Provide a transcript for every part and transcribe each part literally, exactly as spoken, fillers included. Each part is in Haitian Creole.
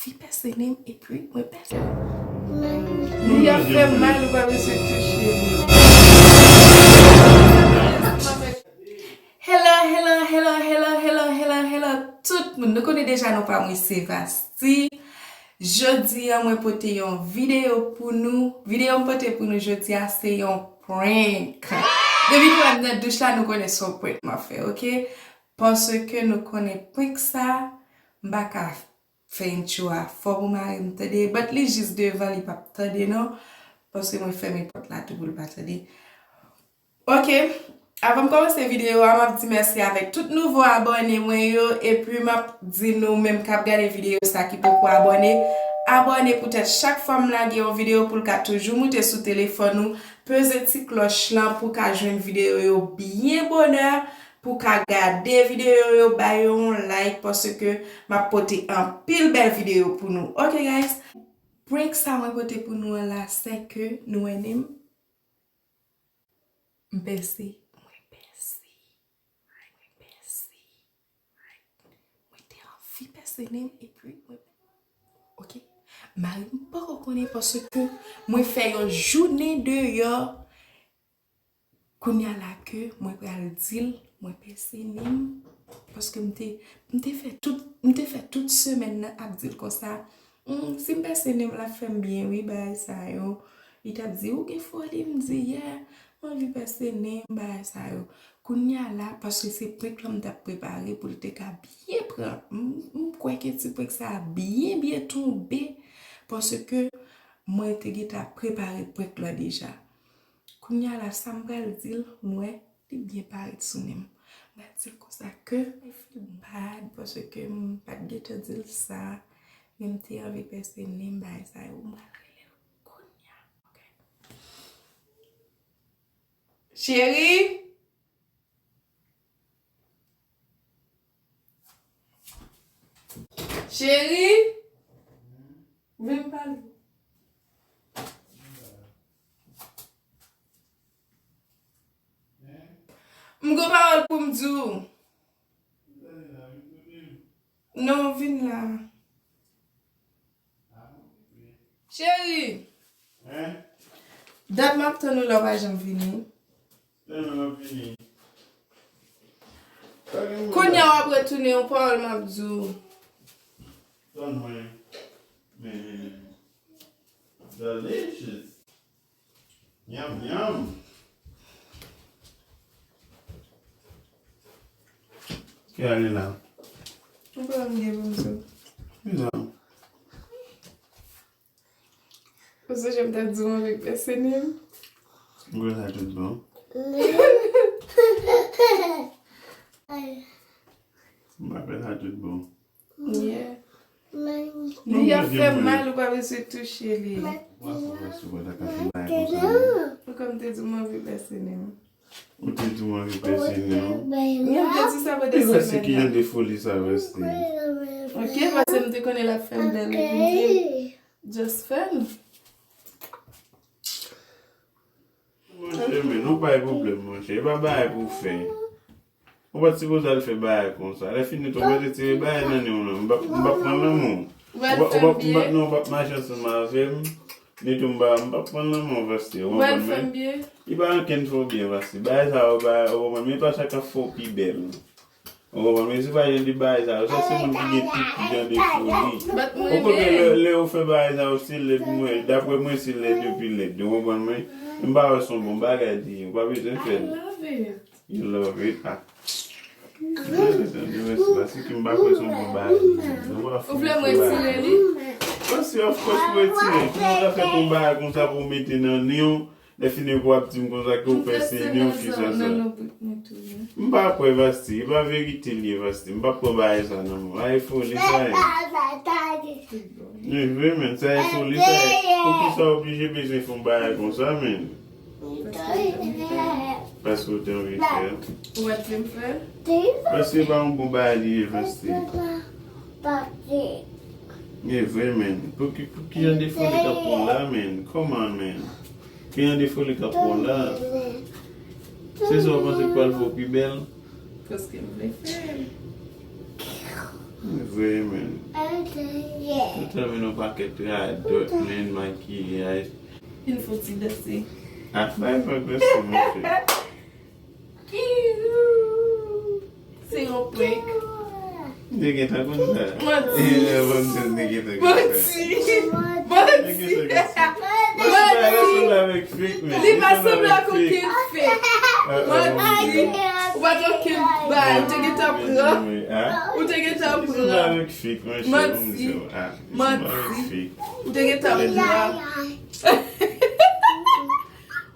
anvi pèse nen m epi mwen pèse. Li ap fè mal, ou pa bezwen touche li. Hello, hello, hello, hello, hello, hello, hello, hello, tout moun. Nou konnen deja non pa mwen se Vasti. Jodi a mwen pote yon videyo pou nou. Videyo m pote pou nou jodi a se yon prank. Depi nou wè m nan douch la, nou konnen se yon prank m ap fè, oke? Paske nou konnen prank sa, m pa ka fè intro a fò pou mari m tande. But li jis devan, li p ap tande non. Paske mwen fèmen pòt la tou pou l pa tande. Oke, avan m kòmanse videyo a, m ap di mèsi avèk tout nouvo abòne mwen yo, epi m ap di nou menm k ap gade videyo sa ki poko abòne, abòne poutèt chak fwa m lage yon videyo pou l ka toujou moute sou telefòn ou, peze ti klòch lan pou w ka jwenn videyo yo byen bonè, pou w ka gade videyo yo, ba yo yon like, paske m ap pote anpil bèl videyo pou nou. Oke, guys? Prank sa mwen pote pou nou an la, se ke nou wè nen m. M pèse, mwen pèse, mwen pèse, mwen te anvi pèse nen m epi mwen, oke, mari m poko konnen paske mwen fè yon jounen deyò, kounye a la ke mwen pral di l mwen pèse nen m, paske m te, m te fè tout, m te fè tout semèn nan ap di l konsa, Hmm, si m pèse nen m, l ap fè m byen, wi, bagay sa yo. Li t ap di, ou gen foli, m di, yeah, m anvi pèse nen m, bagay sa yo. Kounye a la, paske se prank lan m t ap prepare pou l te ka byen pran. M, m kwè ke ti prank sa a byen, byen tonbe, paske mwen te gentan prepare prank lan deja. Kounye a la, sa m pral di l, m wè, li byen parèt sou nen m. M pral di l konsa ke I feel bad paske m pa t gentan di l sa. Men m te anvi pèse nen m, bagay sa yo. M pral rele l kounye a. Oke. Cheri! Cheri! Vin pale. M gon pawòl pou m di w. Non, vin la. Cheri! Dat m ap tann ou la, w pa janm vini. Tèlman m ap vini. Pa gen moun. Kounye a w ap retounen, yon pawòl m ap di w. Tann mwen. Men, delicious. Nyam, nyam. Ki ale la? Yon pawòl m gen pou m di w. Kisa? Ou sonje m t ap di w m anvi pèse nen m? M kwè sa tout bon. M pa kwè sa tout bon. Yeah. Li ap fè mal, ou pa bezwen touche li. Wa fè wè si w pa ta ka fè bagay konsa, non. Ou konn te di w m anvi pèse nen m. Ou te di w anvi pèse nen w. Mwen te di sa pandan semèn nan. Vasti, ki jan de foli sa, Vasti? Ok, paske m te konnen l ap fè m bèl epi m te just fè l. Monchè, men nou pa gen pwoblèm, monchè. E pa bagay pou w fè. Ou pa t sipoze al fè bagay konsa. Lè fini tou, mwen retire bagay nan men w lan. M p ap, m p ap pran lanmou. Ou p ap, ou p ap, non, ou p ap mache ansanm avè m. Nitou m pa, m p ap pran lanmou, Vasti. Ou konprann mwen? Li pa ankenn fè w byen, Vasti. Bagay sa yo, bagay, ou konprann, men e pa sa k ap fè w pi bèl. Ou konprann, men se pa jan de bagay sa yo. Sa se moun ki gen tout jan de foli. Ou konprann, lè, lè yo fè bagay sa yo, se lèd mwen. Daprè mwen, se lèd yo pi lèd. Ou konprann mwen? M pa wè se yon bon bagay li ye. Ou pa bezwen fè l. You love it. Ah. Mwen se pa si ki m pa kwè se yon bon bagay. Ou vle m retire li? Paske, of course, pou retire. Kòman w ta fè pou yon bagay konsa pou w mete nan nen w, lè fini pou w ap di m konsa ke w pèse nen w, fi sa sa. M pa kwè, Vasti. E pa verite li ye, Vasti. M p ap pran bagay sa nan men w. Ay, foli sa ye. Men vre, men, sa e foli, sa e. Poukisa w oblije bezwen fè yon bagay konsa, men? Paske w te anvi fè l. Ou pa t vle m fè l? Paske se pa yon bon bagay li ye, Vasti. Men vre, men. Pou ki, pou ki jan de foli k ap pran w la, men? Come on, men. Ki jan de foli k ap pran w la? Se sa w panse k pral fè w pi bèl? Paske m vle fè l. Vre, men. Ou te vin yon pakèt radòt, men, makiyaj. Vin fouti danse. Ah, bay vag danse, monchè. Se yon prank. Nèg gentan konn sa. Manti. Eh, bon, nèg gentan konn sa. Manti. Nèg gentan konn sa. Manti. Li pa sanble avèk fake, men. Li pa sanble ak okenn fake. Ah, ah, manti. Ou pa t okenn bay. Ou te gentan pran. Ah. Ou te gentan pran. Li sanble avèk fake, monchè. Manti. Ah, li sanble avèk fake. Ou te gentan pran.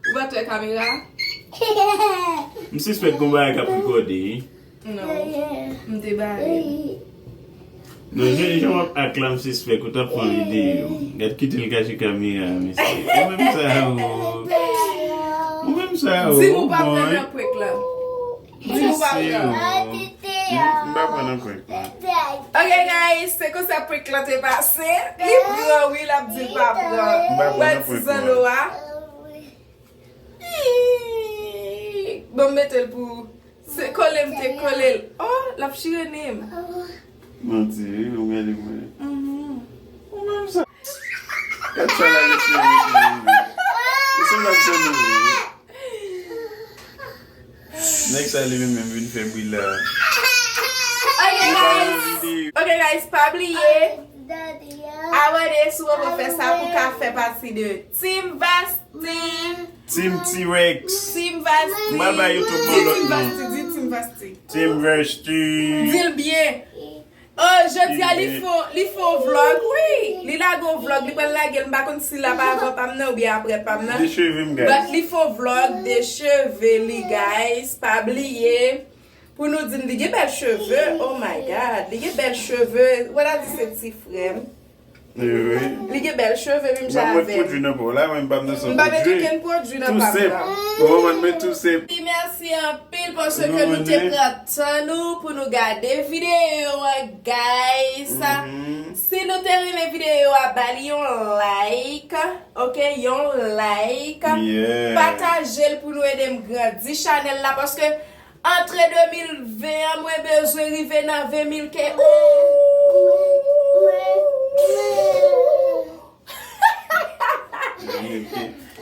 Ou pa t wè kamera? M sispèk gon bagay k ap rekòde, wi. Non, m te bare. Non, jan, jan w ap ak la, m sispèk ou t ap fè yon videyo. Gad, kite l kache kamera, mesye. Ou menm sa, ou. Ou menm sa, ou. Di m ou pa pran nan prank la. Di m ou pa pran. M pa pran nan prank la. Ok, guys, se konsa prank la te pase. Li pran, wi, l ap di l pa pran. M pa pran nan prank la. Wè ti zanno a. Bon, m mete l pou ou. Se kole m te kole l. Oh, l ap chire nen m. Manti, wi, ou gade mwen. Mhm. Ou menm sa. Gad sa la, mesye, mesye, mesye. Mesye, m ap fè nou ri. Nèg sa li menm, menm vin fè bri la. Ok, guys. Ok, guys, pa bliye abòne si w poko fè sa pou ka fè pati de Team Vasti. Team T-Rex. Team Vasti. M pral bay YouTube mwen lòt non. Di Team Vasti, di Team Vasti. Team Vasti. Di l byen. Oh, jodi a li fè, li fè yon vlog, wi. Li lage yon vlog, li pral lage l, m pa konn si l ap avan pa m nan oubyen aprè pa m nan. De cheve m, guys. But li fè yon vlog de cheve li, guys. Pa bliye pou nou di m li gen bèl cheve. Oh my God, li gen bèl cheve. Wè la di se ti frè m. Wi. Li gen bèl cheve, menm jan avè m. M pa met pwodui nan pa w la, mwen m pa m nan san pwodui. M pa met okenn pwodui nan pa m la. Tou senp. Ou konprann, mwen tou senp. Mèsi anpil paske nou te pran tan nou pou nou gade videyo a, guys. Mhm. Si nou te renmen videyo a, ba li yon like, ok, yon like. Yeah. Pataje l pou nou ede m grandi chanèl la, paske antre de mil ven an, mwen bezwen rive nan ven mil K. Ooh! Ven mil.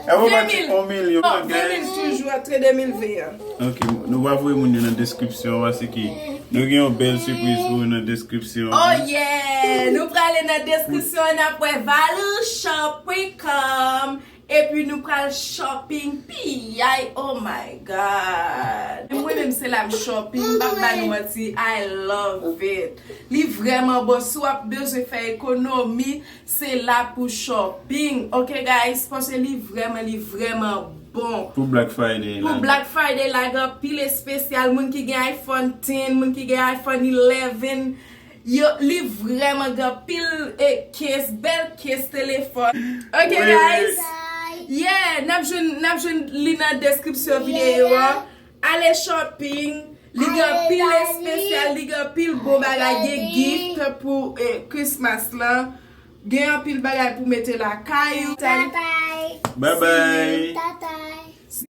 E pou pati yon milyon, non, guys. Ven mil toujou antre de mil ven an. Ok, nou va voye moun yo nan deskripsyon, paske nou gen yon bèl sipriz pou yo nan deskripsyon. Oh yeah! Nou prale nan deskripsyon, n ap wè Valou Shop point com. Epi nou pral shopping piyay, oh my God. Mwen menm se la m shopping, m p ap ba nou manti, I love it. Li vrèman bon, si w ap bezwen fè ekonomi, se la pou shopping, ok guys, paske li vrèman, li vrèman bon. Pou Black Friday la. Pou Black Friday la, gen anpil espesyal, moun ki gen iPhone ten, moun ki gen iPhone eleven, Yo, li vrèman gen anpil, e, case, bèl case telefòn. Ok, guys. Yeah, n ap jwenn, n ap jwenn li nan deskripsyon videyo a. Ale shopping. Li gen anpil espesyal, li gen anpil bon bagay, gen gift pou, e, Christmas lan. Gen anpil bagay pou mete lakay ou. Bye bye. Bye bye.